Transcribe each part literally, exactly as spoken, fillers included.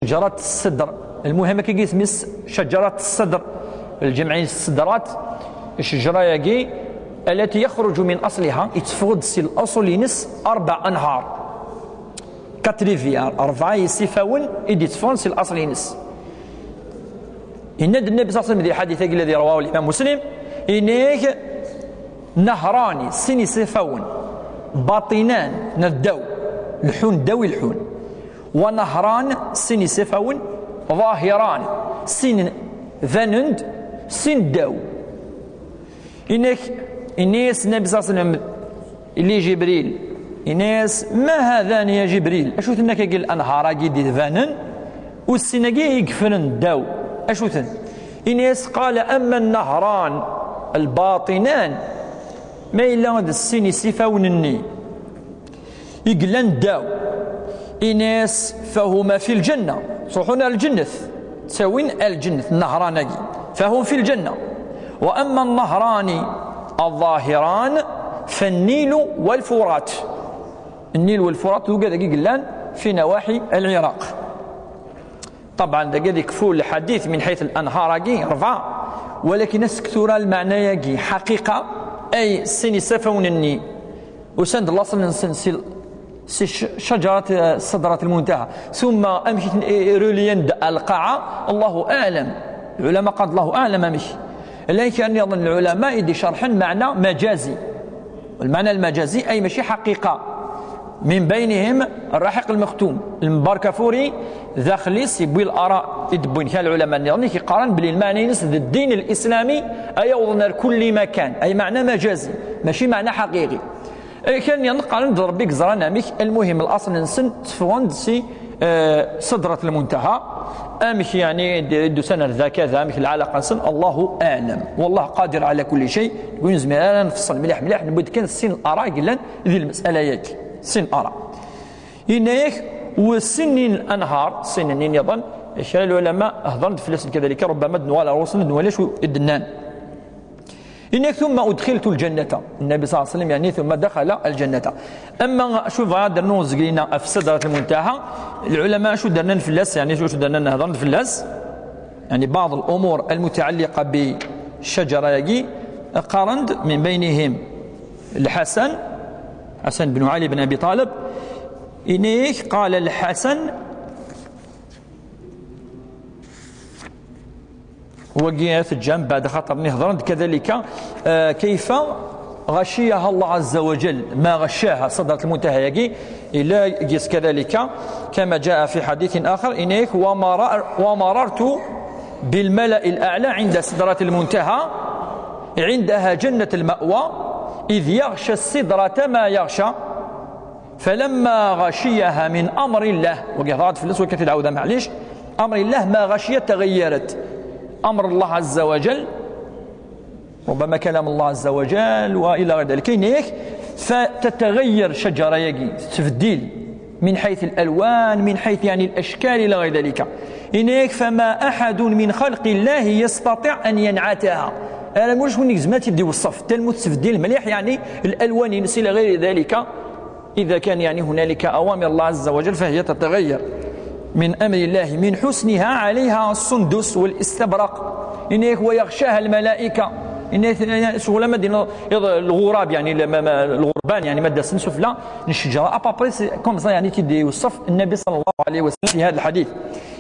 Ǧerat ṣṣedr. Lmuhim, akka isem-is, ccejrat ṣṣedr. Lǧemɛin ṣṣedrat, ccejra-agi, التي يخرج من أصلها, yetteffeɣ-d si laṣel-ines, أربع أنهار. Quatre rivières, rebɛa isifawen i d-yetteffɣen si laṣel-ines. Yenna-d Nnabi صلى الله عليه وسلم di lḥadit-agi الذي رواه الإمام مسلم, yenna-ak: نهران, sin isifawen, باطنان, n ddaw, leḥḥun ddaw i leḥḥun. ونهران, sin isifawen, ظاهران, sin banen-d, sin ddaw. Yenna-ak, yenna-yas Nnabi صلى الله عليه وسلم i Jibril, yenna-yas: ما هذان يا جبريل؟ Acu-ten akka-agi lanhar-agi d-ibanen, u sin-agi i yeffren ddaw, acu-ten? Yenna-yas: قال: أما النهران الباطنان, ma yella d sin isifawen-nni i yellan ddaw, yenna-yas: فهما في الجنة, ttruḥun ar lǧennet, ttawin ar lǧennet, nnehran-agi, فهم في الجنة. وأما النهران الظاهران فالنيل والفرات. النيل والفرات, d ugad-agi yellan في نواحي العراق. طبعا, dagi ad yekfu lḥadit من حيث الأنهار-agi, rebɛa, walakin ad s-tura lmeɛna-agi, حقيقة, ay sin isafawen-nni usan-d laṣel-nsen si, si ccejrat, eh, ṣedrat lmuntaha. ثم amek i ten-, i, i relien-d ar lqaɛa, الله أعلم. Lɛulama qqaren الله أعلم amek. Llan kra nniḍen n lɛulama i d-icerḥen meɛna maǧazi. Lmeɛna lmaǧazi, ay mačči حقيقة. من بينهم الرحيق المختوم. Lmubarakfuri, daxel-is, yewwi laṛa i d-wwin kra lɛulama nniḍen, i k-iqqaren belli lmeɛna-ines d ddin lislami, ay awḍen ar kulli makan, ay meɛna maǧazi, mačči meɛna حقيقي. Ay kra nniḍen qqaren-d d Ṛebbi i yeẓran amek, lmuhim, laṣel-nsen tteffɣen-d si, eh, ṣedrat lmuntaha. Amek, yeɛni, d-, d-usan ar da kada, amek lɛalaqa-nsen, الله أعلم. والله قادر على كل شيء. Ur nezmir ara ad nfeṣṣel mliḥ mliḥ, newwi-d kan sin laṛa i yellan di lmasala-agi. Sin laṛa. Yenna-yak: وسن أنهار, sin-nni nniḍen, kra lɛulama hedren-d fell-asen كذلك, ربما ad nuɣal ar ɣur-sen ad nwali acu i d-nnan. Yenna-yak: ثم أدخلت الجنة. Nnabi صلى الله عليه وسلم, yeɛni, ثم دخل الجنة. Ama acu bɣiɣ ad d-rnuɣ zegri-nni ɣef Sidrat Lmuntaha, lɛulama acu d-rnan fell-as, yeɛni, acu d-rnan hedren-d fell-as, yeɛni, بعض الأمور المتعلقة بالشجرة-agi, qqaren-d من بينهم الحسن, Ḥasan ben Ɛli ben Abi Ṭaleb, yenna-yak, قال الحسن, wagi ad t-ǧǧeɣ, mbeɛd axaṭer-nni hedren-d كذلك, eh, كيف غشيها الله عز وجل, ma غشاها, Sidrat Lmuntaha-agi, yella deg-s كذلك, كما جاء في حديث آخر, yenna-yak, ومرر-, ومررت بالملأ الأعلى عند سدرة المنتهى، عندها جنة المأوى، إذ يغشى السدرة ما يغشى، فلما غشيها من أمر الله, wagi hedren-d fell-as, wagi ad t-id-ɛawdeɣ, maɛlic, أمر الله, ما غشيت, تغيرت. أمر الله عز وجل, ربما كلام الله عز وجل وإلى غير ذلك. Yenna-yak, فتتغير الشجرة-agi, tettbeddil, من حيث الألوان، من حيث, يعني, الأشكال إلى غير ذلك. Yenna-yak, فما أحد من خلق الله يستطيع أن ينعتها. Alamma ulac win i izemren ad tt-id-iweṣṣef. Tal ma tettbeddil mliḥ, يعني, الألوان-ines إلى غير ذلك. إذا كان، يعني، هنالك أوامر الله عز وجل فهي تتغير من أمر الله، من حسنها عليها السندس والاستبرق. Yenna-yak, ويغشاها الملائكة. Yenna-yak, ccɣel ma d-yenna, iḍ-, lɣurab, يعني, le-, ma, ma, lɣurban, يعني, ma d-asen sufella n ccejra, à peu près, c'est comme ça, يعني, i t-id-iweṣṣef Nnabi صلى الله عليه وسلم في هذا الحديث.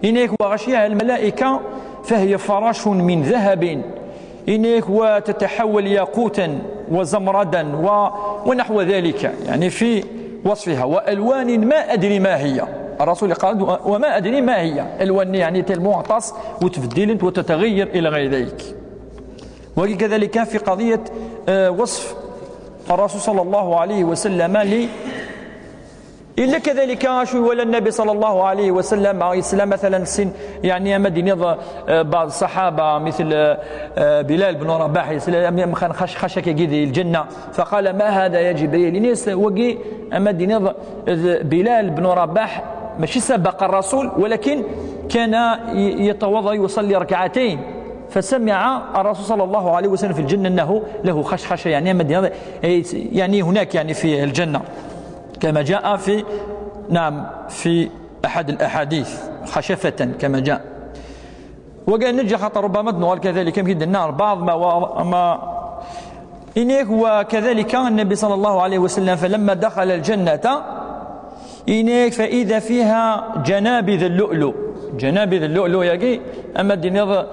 Yenna-yak, وغشيها الملائكة فهي فرش من ذهب. Yenna-yak, وتتحول ياقوتا وزمردا و-، ونحو ذلك، يعني في وصفها، وألوان ما أدري ما هي. الرسول قال: "و-، وما أدري ما هي." ألوان، يعني، tellement aṭas, وتبدلت وتتغير إلى غير ذلك. وكذلك في قضية, آه، وصف الرسول صلى الله عليه وسلم ل-، إلا كذلك شو ولا النبي صلى الله عليه وسلم, يسلم مثلًا سن, يعني, أما دينيض, آه، بعض الصحابة مثل, آه، بلال بن رباح, يسلم, خان خش-, خشك يجي الجنة, فقال: "ما هذا يا جبريل؟" Yenna-yas wagi, أما دينيض, آه، بلال بن رباح, ماشي سبق الرسول, ولكن كان ي-, يتوضأ يصلي ركعتين, فسمع الرسول صلى الله عليه وسلم في الجنة أنه له خشخشة, يعني, أما دينيض, يعني, هناك, يعني, في الجنة. كما جاء في، نعم، في أحد الأحاديث خشفة كما جاء. وقال نجي خاطر ربما تنوال كذلك يمكن دنا بعض ما و- ما إنيك وكذلك النبي صلى الله عليه وسلم فلما دخل الجنة إنيك فإذا فيها جنابذ اللؤلؤ. جنابذ اللؤلؤ يقي أما دينيض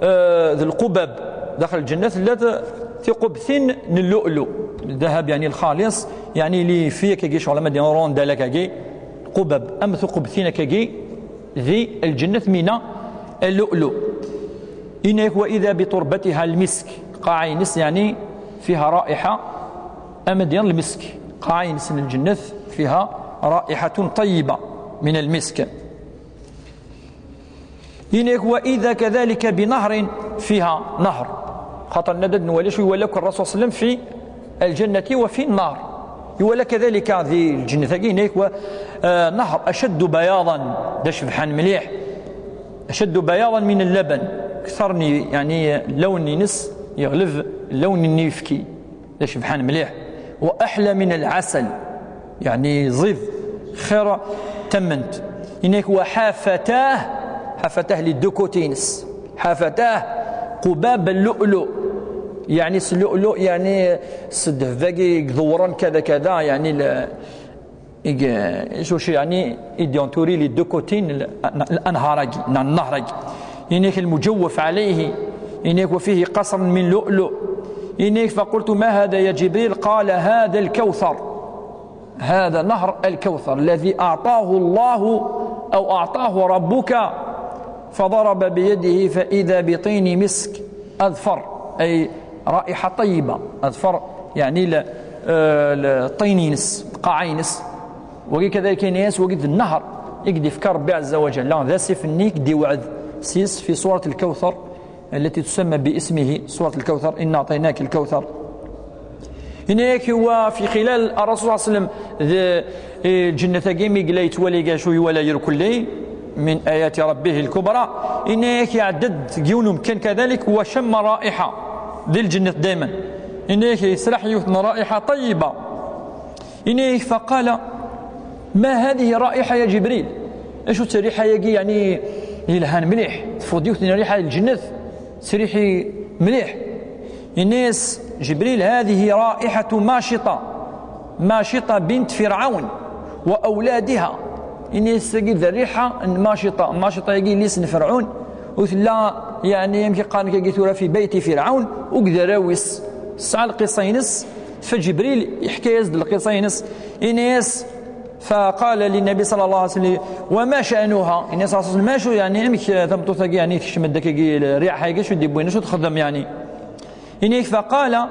آه، ذي القبب داخل الجنة لا ت- ثقبثين اللؤلؤ. الذهب يعني الخالص يعني اللي فيك يقي شغل ما دين رون دالك يقي قبب أم ثقبثين كيقي ذي الجنة من اللؤلؤ. إنك وإذا بتربتها المسك قاعينس يعني فيها رائحة أمدين المسك قاعينس الجنة فيها رائحة طيبة من المسك. إنك وإذا كذلك بنهر فيها نهر خاطر ندد نولي شو يولك الرسول صلى الله عليه وسلم في الجنة وفي النار. يولى كذلك ذي الجنة ثقي إنك و آه، نهر أشد بياضا دا شبحان مليح أشد بياضا من اللبن كثرني يعني لون نس يغلب لون النيفكي دا شبحان مليح وأحلى من العسل يعني زيد خير تمنت إنك وحافتاه حافتاه للدوكوتينس حافتاه قباب اللؤلؤ يعني اللؤلؤ يعني سدف باقي دوران كذا كذا يعني ل- إيج- شو شي يعني إديون توري لي دو كوتين ال- الأنهارج نهرج إنك المجوف عليه إنك وفيه قصر من لؤلؤ إنك فقلت ما هذا يا جبريل قال هذا الكوثر هذا نهر الكوثر الذي أعطاه الله أو أعطاه ربك فضرب بيده فإذا بطين مسك أذفر أي رائحة طيبة أذفر يعني ل- آه، ل- طينينس قاعينس وكذلك ينيس وقد النهر يقدي فكر ربي عز وجل لا ذا سيف النيك دي وعد سيس في سورة الكوثر التي تسمى باسمه سورة الكوثر إنا أعطيناك الكوثر إنك هو في خلال الرسول صلى الله عليه وسلم ذي- إيه، الجنة قيم يقلي يتولي قاشو ولا يركلي من آيات ربه الكبرى إنك يعدد قيون ممكن كذلك وشم رائحة ذي الجنة دائما إنك يسرح يثنى رائحة طيبة إنك فقال ما هذه رائحة يا جبريل؟ ايش تريحة يا يعني يلهان مليح تفوضيوث ريحة الجنة تريحي مليح إنيس جبريل هذه رائحة ماشطة ماشطة بنت فرعون وأولادها إنيس قد الريحة ماشطة ماشطة يقي ليس فرعون وثلا يعني يمكن قال كي ثورة في بيت فرعون وقد راوس سعى القصينس فجبريل يحكي يزد القصينس إنيس فقال للنبي صلى الله عليه وسلم وما شأنها إنيس صلى الله عليه وسلم ما شو يعني أمك تمطوثك يعني تشمدك ريح حاجة شو دي بوين شو تخدم يعني إنيك فقال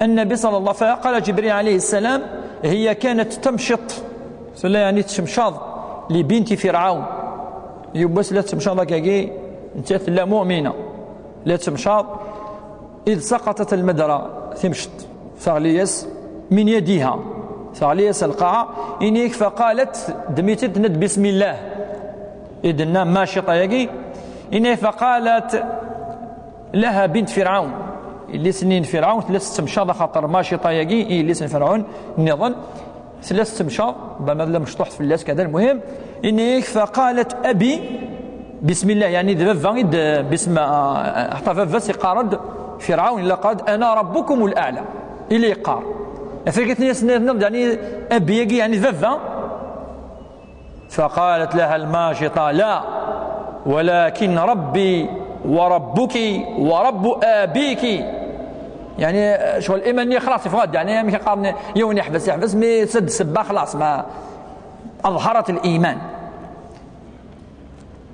النبي صلى الله فقال جبريل عليه السلام هي كانت تمشط سلا يعني تشمشاض لبنت فرعون يبس لا تشمشاض كاكي انت لا مؤمنة لا تشمشاض إذ سقطت المدرة تمشط ثغليس من يدها ثغليس القاعة إنيك فقالت دميتت ند بسم الله إذن ما شطيقي إنيك فقالت لها بنت فرعون اللي سنين فرعون ثلاث تمشاض خاطر ما شطيقي إيه اللي سن فرعون نظن ثلاث تمشاض بما لا مشطوح في اللاس كذا المهم إنيك فقالت أبي بسم الله يعني دبابة إد بسم حتى فافا سيقارد فرعون إلا قالت أنا ربكم الأعلى إلي قار فقالت لي سنين يعني أبي يعني دبابة فقالت لها الماشطة لا ولكن ربي وربك ورب آبيك يعني شغل الإيمان خلاص فغد يعني مش قارن يوم يحبس يحبس مي سد سبا خلاص ما أظهرت الإيمان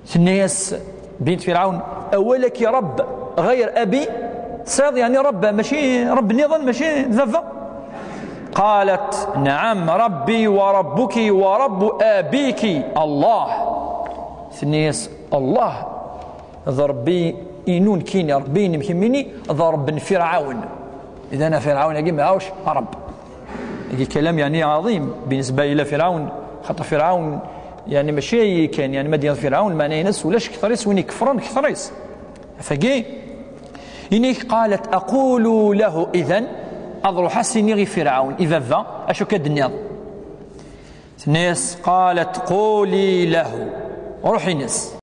سنيس بنت فرعون أولك رب غير أبي ساض يعني رب ماشي رب نظام ماشي ذفا قالت نعم ربي وربك ورب آبيك الله سنيس الله ذا ربي إنون كيني ربي نمكميني ذا رب فرعون إذا أنا فرعون أجي معاوش رب يجي كلام يعني عظيم بالنسبة إلى فرعون خاطر فرعون يعني ماشي كان يعني مدينة فرعون ما نينس ولاش كثريس وين يكفرون كثريس فقي إني قالت أقول له إذن أضرو حسيني غي فرعون إذا ذا أشو كدنيا Tenna-yas, قالت قولي له. Ruḥ ini-as.